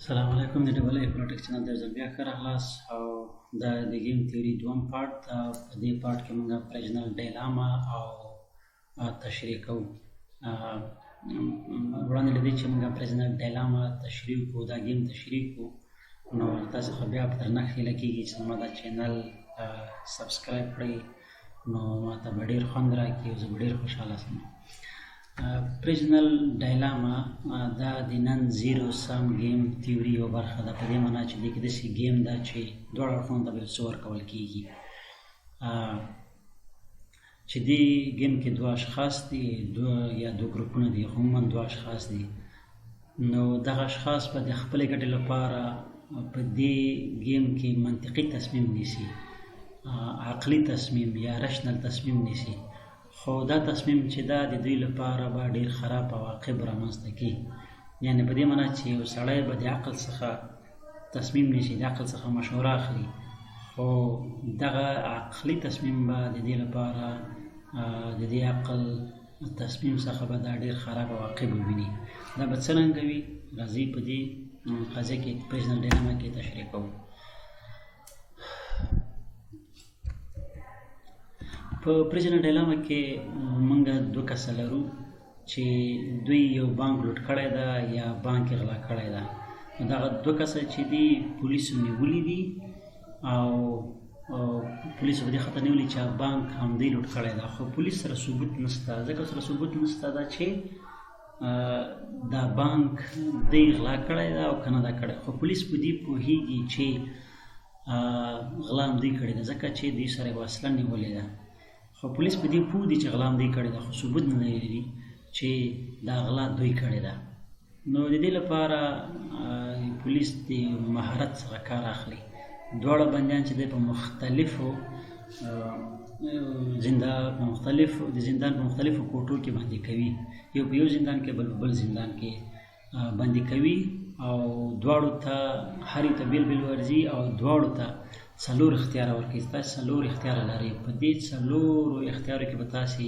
سلام علیکم، د ډبل ای پروټیک چینل ته یو ځل بیا ښه راغلاست. او دا د game theory دوم part ده. په دې part کې موږ prisoner dilemma او تشریح کوو. وړاندې له دې چې موږ prisoner dilemma تشریح کړو، دا game تشریح کړو، نو تاسو خو بیا په درنښت هیله کېږي چې زما دا channel subscribe کړئ، نو ماته به ډېر خوند راکړي او زه به ډېر خوشحاله شم. Prisoner dilemma دا د non zero sum game theory یوه برخه ده، په دې معنا چې دې کې داسې game ده چې دواړو اړخونو ته به یو څه ورکول کېږي، چې دې game کې دوه اشخاص دي، دوه یا دوه ګروپونه دي، عموما دوه اشخاص دي. نو دغه اشخاص به د خپلې ګټې لپاره په دې game کې منطقي تصمیم نیسي، عقلي تصمیم یا rational تصمیم نیسي، خو دا تصمیم چې دا د دوی لپاره به ډېر خراب عواقب رامنځته کړي. یعنې په دې معنا چې یو سړی به د عقل څخه تصمیم نیسي، د عقل څخه مشوره اخلي، خو دغه عقلي تصمیم به د دې لپاره د دې عقل تصمیم څخه به دا ډېر خراب عواقب وویني. دا به څرنګه وي؟ راځئ په دې قضیه کې prisoner dilemma کې تشریح کوو. په prisoner dilemma کې موږ دوه کسه لرو چې دوی یو بانک لوټ کړی ده یا بانک یې غلا کړی ده. نو دغه دوه کسه چې دي پولیسو نیولي دي، او پولیسو په دې خاطر نیولي چې بانک همدوی لوټ کړی ده، خو پولیس سره ثبوت نشته. ځکه سره ثبوت نشته دا چې دا بانک دوی غلا کړی ده او که نه ده کړی، خو پولیس په دې پوهېږي چې غلا همدوی کړې ده، ځکه چې دوی سره یې وسله نیولې ده. خو پولیس په دې پوه دي چې غلا همدوی کړې ده، خو ثبوت نه لري چې دا غلا دوی کړې ده. نو د دې لپاره پولیس د مهارت څخه کار اخلي. دواړه بندیان چې دی په مختلفو د زندان په مختلفو کوټو کې بندي کوي، یو په یو زندان کې، بل په بل زندان کې بندي کوي، او دواړو ته هر یو ته بېل بېل ورځي، او دواړو ته څلور اختیاره ورکوي. تاسې څلور اختیاره لرئ، په دې څلورو اختیارو کې به تاسې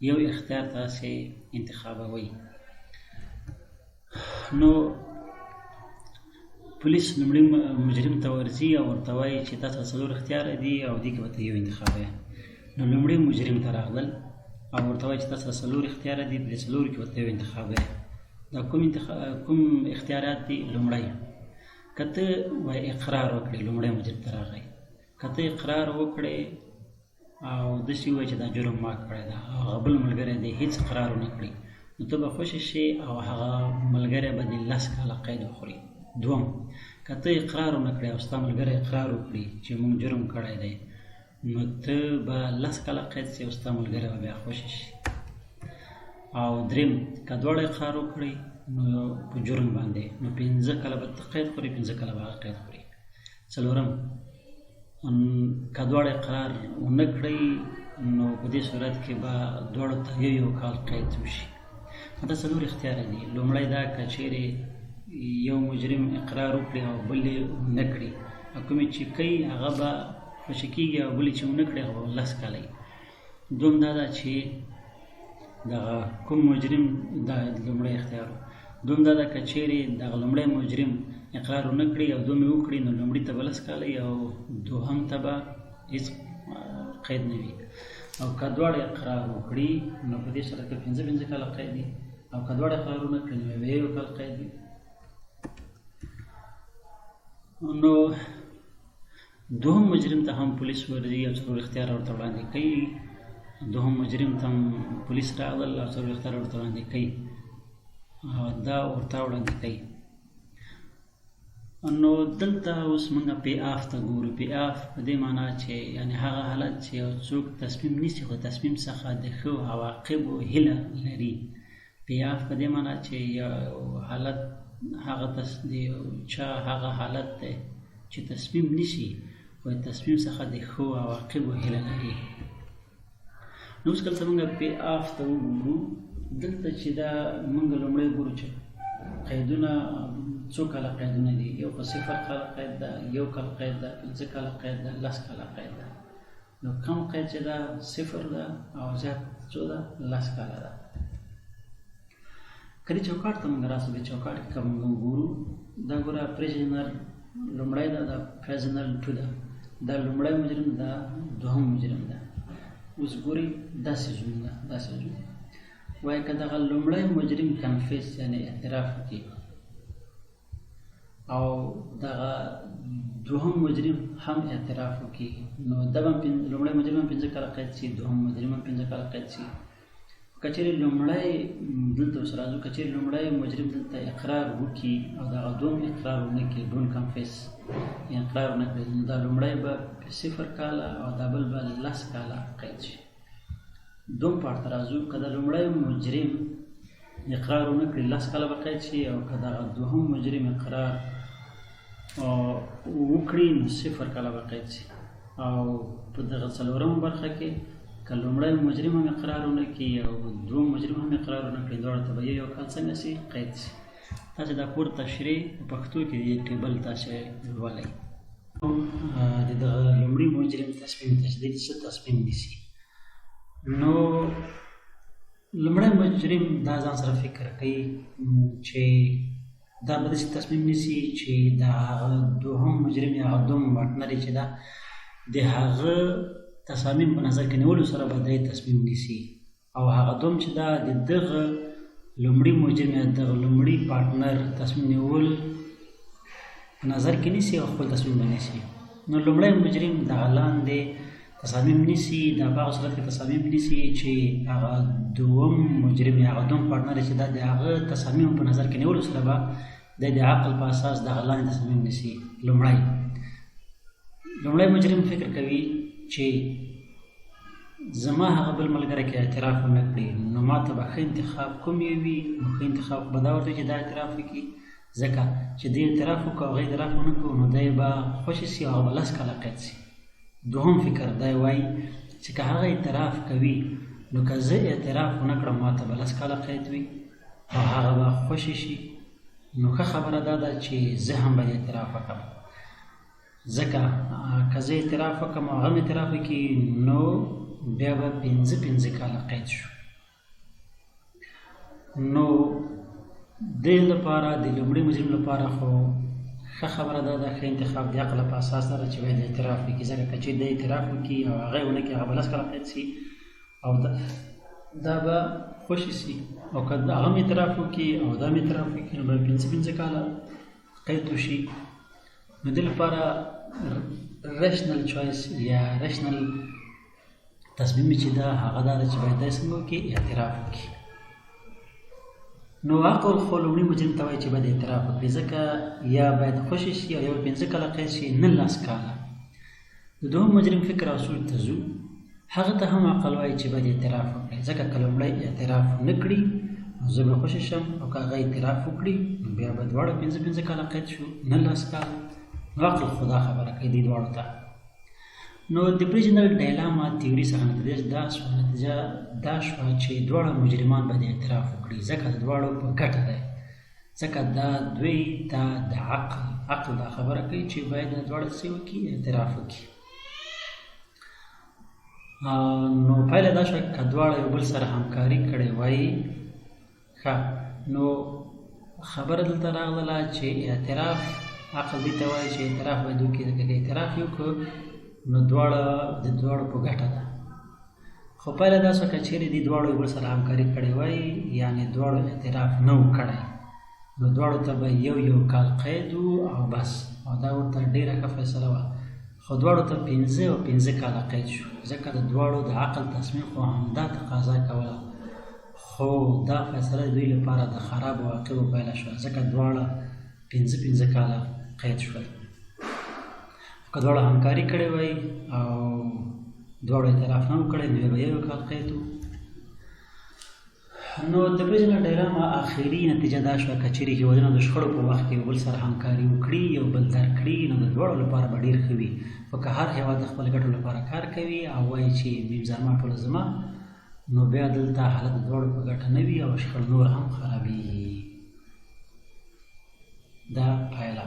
یو اختیار تاسې انتخابوئ. نو پولیس لومړي مجرم ته ورځي او ورته وایي چې تاسو څلور اختیاره دي او دې کې به ته یو انتخابوې. نو لومړي مجرم ته راغلل او ورته وایي چې تاسو څلور اختیاره دي، په دې څلورو کې به ته یو انتخابوې. دا کوم اختیارات دي؟ لومړی، که ته وایي اقرار وکړې، لومړی مجرم ته راغی، که ته اقرار وکړې او داسې ووایې چې دا جرم ما کړی ده، هغه بل ملګری دې هېڅ اقرار ونه کړي، نو ته به خوشې شې او هغه ملګری به دې 10 کاله قید وخوري. دوم، که ته اقرار ونه کړې او ستا ملګری اقرار وکړي چې موږ جرم کړی دی، نو ته به 10 کاله قید شې او ستا ملګری به بیا خوشې شي. او دریم، که دواړه اقرار وکړي نو په جرم باندې، نو 5 کاله به ته قید خوري، 5 کاله به هغه قید خوري. څلورم، که دواړه اقرار ونه کړئ نو په دې صورت کې به دواړو ته یو یو کال قید وشي. دا څلور اختیاره دي. لومړی دا، که چیرې یو مجرم اقرار وکړي او بل یې ونه کړي، او کومې چې کوي هغه به خوشې کېږي او بل یې چې ونه کړي هغه به 10 کاله وي. دوم دا ده چې دغه کوم مجرم، دا لومړی اختیار و. دوم دا ده که چیرې دغه لومړی مجرم اقرار ونه کړي او دوم یې وکړي، نو لومړي ته به 10 کاله وي او دوهم ته به هېڅ قید نه وي. او که دواړه اقرار وکړي نو په دې صورت کې 5 کاله قید دي، او که دواړه اقرار ونه کړي نو یو یو کال قید دي. نو دوهم مجرم ته هم پولیس ورځي او څلور اختیار ورته وړاندې کوي. دوهم مجرم ته هم پولیس راغلل او څلور اختیار ورته وړاندې کوي، دا ورته وړاندې کوي. نو دلته اوس موږ payoff ته ګورو. payoff په دې معنا چې یعنې هغه حالت چې یو څوک تصمیم نیسي خو تصمیم څخه د ښو عواقبو هیله لري. payoff په دې معنا چې یو حالت هغه د یو چا هغه حالت دی چې تصمیم نیسي خو تصمیم څخه د ښو عواقبو هیله لري. نو اوس کله موږ payoff ته وګورو، دلته چې دا موږ لومړی ګورو چې قیدونه څو کاله قیدونه دي. یو خو 0 کاله قید ده، 1 کال قید ده، 5 کاله قید ده، 10 کاله قید ده. نو کم قید چې ده 0 ده او زیات څو ده؟ 10 کاله ده. که دې چوکاټ ته موږ راسو، دې چوکاټ کې که موږ وګورو، دا ګوره prisoner لومړی ده، دا prisoner two ده، دا لومړی مجرم، دا دوهم مجرم ده. اوس ګورئ داسې زون ده، داسې زون وایي که دغه لومړی مجرم confess یعنې اعتراف وکړي او دغه دوهم مجرم هم اعتراف وکړي، نو دا به لومړی مجرم هم 5 کاله قید شي، دوهم مجرم هم 5 کاله قید شي. که چېرې لومړی دلته اوس راځو، که چېرې لومړی مجرم دلته اقرار وکړي او دغه دوهم اقرار ونه کړي، don't confess اقرار ونه کړي، نو دا لومړی به 0 کاله او دا بل به 10 کاله قید شي. دوم part ته راځو، که دا لومړی مجرم اقرار ونه کړي 10 کاله به قید شي، او که دغه دوهم مجرم اقرار وکړي نو 0 کاله به قید شي. او په دغه څلورمه برخه کې که لومړی مجرم هم اقرار ونه کړي او دوهم مجرم هم اقرار ونه کړي، دواړو ته به یو کال څنګه شي قید شي. تاسې دا پورته تشریح په پښتو کې دې table تاسې لولئ. د دغه لومړي مجرم تصمیم ته چې دی څه تصمیم نیسي، نو لومړی مجرم دا ځان سره فکر کوي چې دا به داسې تصمیم نیسي چې د هغه دوهم مجرم یا هغه دوهم partner یې چې ده د هغه تصامیم په نظر کې نیولو سره به دی تصمیم نیسي، او هغه دوم چې ده د دغه لومړي مجرم یا دغه لومړي partner تصمیم نیول په نظر کې نیسي او خپل تصمیم به نیسي. نو لومړی مجرم دغه لاندې تصامیم نیسي، دا په هغه صورت کې تصامیم نیسي چې هغه دوم مجرم یا هغه دوم partner چې ده د هغه تصامیم په نظر کې نیولو سره به دی د عقل په اساس دغه لاندې تصمیم نیسي. لومړی مجرم فکر کوي چې زما هغه بل ملګری که اعتراف ونه کړي نو ما ته به ښه انتخاب کوم یو وي، نو ښه انتخاب به دا ورته چې دا اعتراف وکړي، ځکه چې دی اعتراف وکړو هغه اعتراف ونه کړو نو دی به خوشې سي او هغه به 10 کاله قید سي. دوهم فکر دی وایي چې که هغه اعتراف کوي نو که زه اعتراف ونه کړم ما ته به 10 کاله قید وي او هغه به خوشې شي، نو ښه خبره دا ده چې زه هم باید اعتراف وکړم، ځکه که زه اعتراف وکړم او هغه هم اعتراف وکړي نو بیا به 5 کاله قید شو. نو دې لپاره د لومړي مجرم لپاره خو ښه خبره دا ده، ښه انتخاب د عقل په اساس دا ده چې باید اعتراف وکړي، ځکه که چېرې دی اعتراف وکړي او هغه یې ونه کړي هغه به 10 کاله قید سي او دا به خوشې سي، او که هغه هم اعتراف وکړي او دا هم اعتراف وکړي نو به 5 کاله قید وشي. نو دې لپاره rational choice یا rational تصمیم چې ده هغه دا ده چې باید دی څنګه وکړي اعتراف وکړي. نو عقل خو لومړي مجرم ته وایي چې باید اعتراف وکړي، ځکه یا باید خوشې شي او یا به 5 کاله قید شي نه 10 کاله. د دوهم مجرم فکر او سوچ ته ځو، هغه ته هم عقل وایي چې باید اعتراف وکړي، ځکه که لومړی اعتراف نه کړي نو زه به خوشې شم، او که هغه اعتراف وکړي نو بیا به دواړه 5 کاله قید شو نه 10 کاله. نو عقل خو دا خبره کوي دې دواړو ته. نو د prisoner dilemma theory څخه نتیجه دا شوه چې دواړه مجرمان باید اعتراف وکړي، ځکه د دواړو په ګټه دی، ځکه دا دوی ته د عقل دا خبره کوي چې باید دا دواړه څه وکړي اعتراف وکړي. نو پایله دا شوه که دواړه یو بل سره همکاري کړې وای، ښه نو خبره دلته راغله چې اعتراف عقل دې ته وایي چې اعتراف باید وکړي، ځکه که اعتراف یې وکړو نو دواړه د دواړو په ګټه ده. خو پایله دا شوه که چېرې دې دواړو یو بل سره همکاري کړې وای، یعنې دواړو اعتراف نه و کړی، نو دواړو ته به یو یو کال قید و او بس، او دا ورته ډېره ښه فیصله وه. خو دواړو ته 5 او 5 کاله قید شو، ځکه د دواړو د عقل تصمیم خو همدا تقاضا کوله. خو دا فیصله د دوی لپاره د خرابو عواقبو پایله شوه، ځکه دواړه 5 کاله قید شول. که دواړو همکاري کړې وای او دواړو اعتراف نه و کړی نو به یو کال قید و. نو د prisoner dilemma آخري نتیجه دا شوه که چېرې هېوادونه د شخړو په وخت کې یو بل سره همکاري وکړي، یو بل درک کړي، نو د دواړو لپاره به ډېر ښه وي. خو که هر هېواد د خپل ګټو لپاره کار کوي او وایي چې میم زما ټوله زما، نو بیا دلته حالت د دواړو په ګټه نه وي او شخړه نور هم خرابېږي. دا پایله.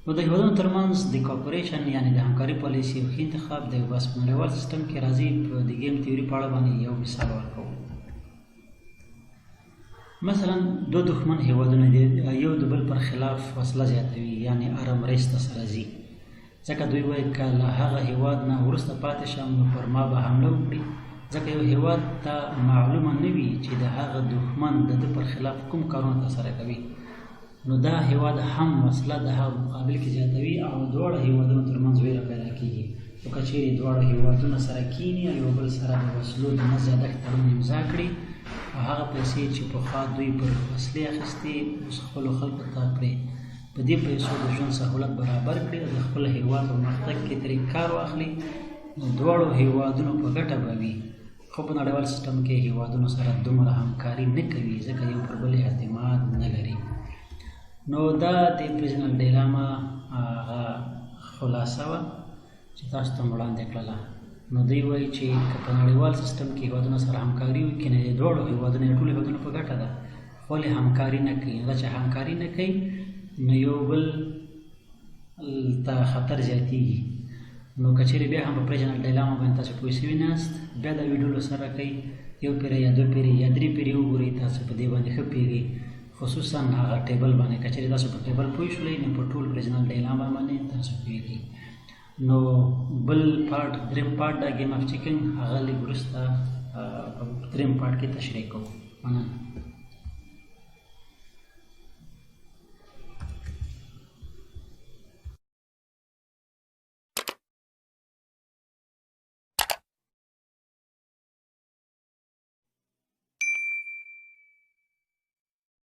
نو د هېوادونو ترمنځ د cooperation یعنې د همکاري پالیسي یو ښه انتخاب دی. بس په نړیوال سیستم کې راځي په د game theory په اړه باندې یو مثال ورکوو. مثلا دوه دښمن هیوادونه دي، یو د بل پر خلاف وسله زیاتوي، یعنی ارم ریس ته سره ځي، ځکه دوی وایي که له هغه هیواد نه وروسته پاتې شم نو پر ما به حمله وکړي. ځکه یو هیواد ته معلومه نه وي چې د هغه دښمن د ده پر خلاف کوم کارونه ترسره کوي، نو دا هیواد هم وسله د هغه مقابل کې زیاتوي او دواړه هیوادونو ترمنځ ویره پیدا کیږي. خو که چیرې دواړه هیوادونه سره کیني او یو بل سره د وسلو د نه زیادښت تړون امضا کړي او هغه پیسې چې پخوا دوی پر وسلې اخیستې اوس خپلو خلکو ته پرې په دې پیسو د ژوند سهولت برابر کړي او د خپل هیواد په پرمختګ کې ترې کار واخلي، نو دواړو هیوادونو په ګټه به وي. خو په نړیوال سیستم کې هیوادونو سره دومره همکاري نه کوي، ځکه یو پر بل اعتماد نه لري. نو دا د پریزنل ډیلاما هغه خلاصه وه چې تاسو ته مو وړاندې کړله. نو دوی وایي چې که په نړیوال سیستم کې هیوادونو سره همکاري وکړي نو د دواړو هیوادونو یا ټولو هیوادونو په ګټه ده، خو ولې همکاري نه کوي؟ نو دا چې همکاري نه کوي نو یو بل ته خطر زیاتیږي. نو که چیرې بیا هم په پریجنل ډیلاما باندې تاسو پوه شوي نه یاست، بیا دا ویډیو له سره کوئ، یو پیری یا دوه پیری یا درې پیرې وګورئ، تاسو په دې باندې ښه پوهېږئ، خصوصا هغه ټیبل باندې. که چیرې تاسو په ټیبل پوه شولئ نو په ټول پریجنل ډیلاما باندې تاسو پوهېږئ. نو بل پارټ، دریم پارټ دا ګیم اف چکن، هغه لږ وروسته په دریم پارټ کې تشریح کوو. مننه.